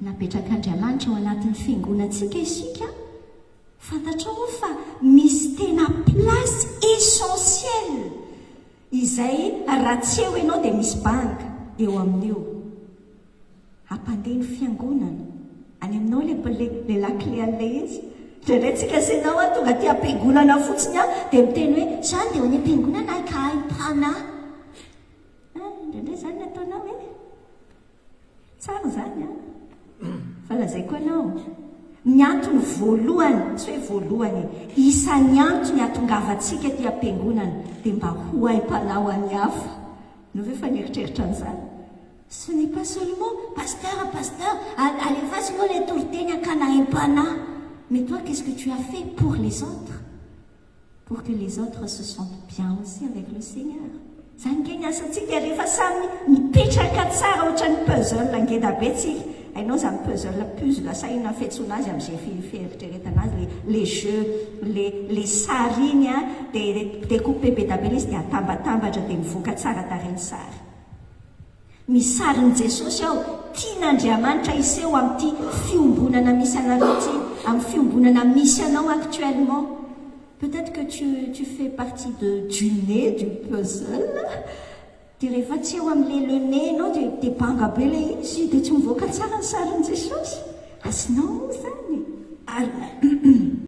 Napetrak'Andriamanitra ao anatin'ny fiangonantsika isika. Fantatrao moa fa misy tena place essentielle izay raha tsy eo ianao dia misy banga eo amin'io. Hampandeha ny fiangonana. Any aminao le le le lakile an'ilay izy. Indraindray tsika sy ianao an tonga aty am-piangonana fotsiny an dia miteny hoe za andeha ho any am-piangonana ahy ka aim-panahy. Ah, indraindray izany ny ataonao e. Tsara izany an! Fa lazaiko anao, ny antony voalohany, tsy hoe voalohany e, isan'ny antony hahatongavantsika aty am-piangonana dia mba ho aim-panahy ho an'ny hafa. Ianao ve efa nieritreritra an'izany? Ce n'est pas seulement, Pasteur, Pasteur, alefaso moa ilay toriteny hakana aim-panahy. Mais toi, qu'est-ce que tu as fait pour les autres? Pour que les autres se sentent bien aussi avec le Seigneur. Zany nge ny asantsika rehefa samy mipetraka tsara ohatran'ny puzzle ngeda be tsika. Hainao zany puzzle, puzzle sa inona fiantsoana azy amin'izay fieritreretana azy le le jeu le le sary iny an dia découper be da be ilay izy dia atambatambatra dia mivoaka tsara tarehy ny sary. Misy sarin'i Jesosy ao, tian'Andriamanitra hiseho amin'ity fiombonana misy anareo ity, amin'ny fiombonana misy anao actuellement. Peut-être que tu tu fais partie de du nez du puzzle, dia rehefa tsy eo amin'ilay le nez ianao dia dia banga be ilay izy, dia tsy mivoaka tsara ny sarin'i Jesosy. Azonao moa izany? Ary.